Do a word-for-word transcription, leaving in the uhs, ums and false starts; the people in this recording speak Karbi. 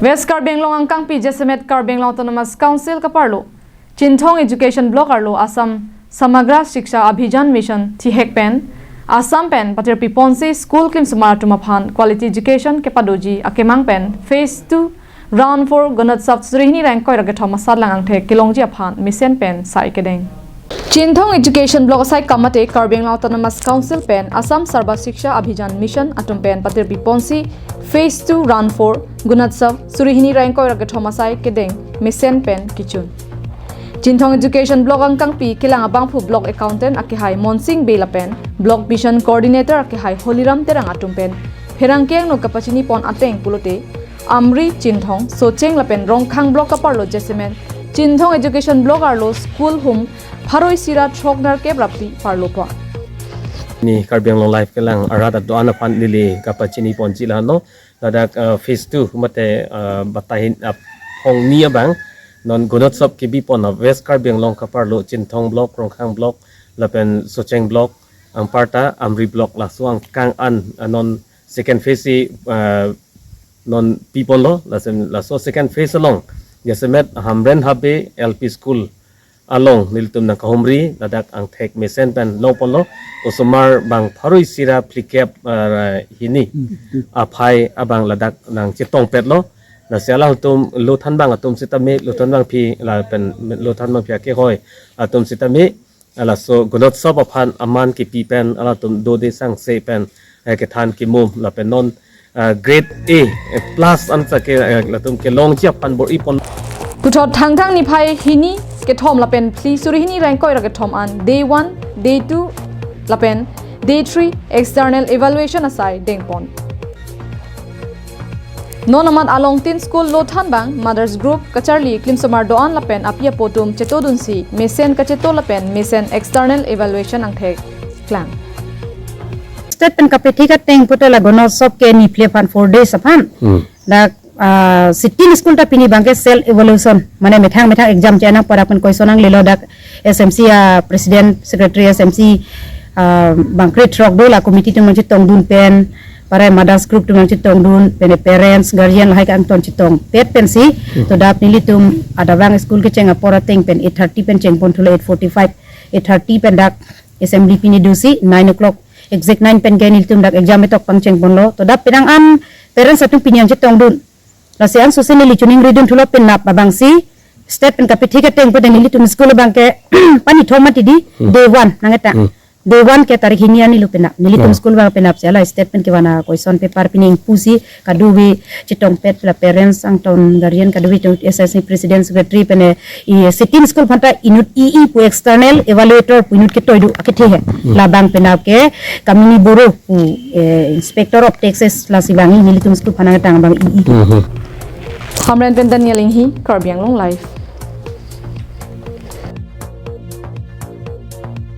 West Karbi Anglong angkangpi jasemet Karbi Anglong Autonomous Council kaparlo Chinthong Education Block arlo Assam Samagra Shiksha Abhijan Mission thihek pen Assam pen patirpi ponsi school klimsomar atum aphan quality education kepadoji akemang pen phase two round four Gunotsav suri hini ra ingkoi ra kethom asatlang angthek kelongji aphan mesen pen sai kedeng. Chinthong Education Block asai kam mate Karbi Anglong Autonomous Council pen Assam Sarva Shiksha Abhijan Mission atum pen patirpi ponsi phase two round four Gunotsav suri hini ra ingkoi ra kethom asai kedeng mesen pen kechun. Chinthong Education Block angkangpi kelang abangphu Block Accountant akehai Monsing Bey lapen Block Mission Coordinator akehai Holiram Terang atum pen pherangke angno kapachini pon ateng pulote Amri, Chinthong, Socheng lapen Rongkhang Block kaparlo jasemet Chinthong Education Block arlo school hum pharo isi ra throk nerkep ra phli parlo pon. Ni Karbi Anglong Live kelang arat adoan aphan neli kapachini ponji la no. Ladak, uh, phase two mate, uh, batahin aphong ni abang non Gunotsav kebi pon a West Karbi Anglong kaparlo Chinthong Block, Rongkhang Block, lapen Socheng Block, anparta Amri Block laso angkang an, uh, non second phase si, uh, non pi ponlo, lasem, laso second phase along jasemet Hamren Habe L P School along nelitum nangkahumri ladak angthek mesen pen long ponlo, osomar bang pharo isi ra phlikep, ah, hini aphai abang ladak nangchetongpetlo. Lasi alangtum lothan bang atum sitame, lothan bangpi lapen lothan bangpi akehoi atum sitame, laso Gunotsav aphan aman kepi pen alangtum dode sangse pen, eh, kethan kemum lapen non, ah, grade A, eh, plus ansa ke, eh, latum kelongji aphan bor-i pon. Puthot Thangthang niphai hini kethom lapen phli suri hini ra ingkoi ra kethom an day one, day two lapen day three external evaluation asai dengpon. Non amat along tin school lothan bang Mothers Group kacharli klimsomar doan lapen api apo atum chetodunsi mesen kacheto lapen mesen external evaluation angthek klang. State pen kapathik ateng puta la Gunotsav ke ni phli aphan four days aphan. Hmm. Dak, ah, sixteen school ta pini bangke self evaluation, mane methang methang exam che nang para pen question ang lelo dak S M C a president secretary S M C, ah, bang kre throk do la committee atum nangchetongdun pen, para mothers group atum nangchetongdun pen parents guardian lahai kangton chetongpet pensi. Hmm. To dak nelitum adabang school kecheng apor ateng pen eight thirty pen chengpon thulo, eight forty-five, eight thirty pen dak assembly pini dosi nine o'clock, exact nine pen ke nelitum dak exam etok pangchengponlo. To dak penang an parents atum pini nangchetongdun. Lasi an susi neli choningridun thulo penap abangsi state pen kapathik ateng pen nelitum school bangke pani thom mati di. Hmm. Day one nang eta. Hmm. Day one ke tarik hini anilo penap. Nelitum. Hmm. School bang penapsi ala state pen kevan a question paper pini ingpusi kadokave chetongpet la parents angton guardian kadokave S M C president secretary pen, eh, i sixteen school aphanta inut E E pu external evaluator pu inut ketoi do akethe he. Hmm. Labang penap ke Kamini Boro pu, eh, inspector of taxes lasi bang nelitum school aphan nangtang bang E E. Hmm. Hamren pen Daniel Inghi, Karbi Anglong Live.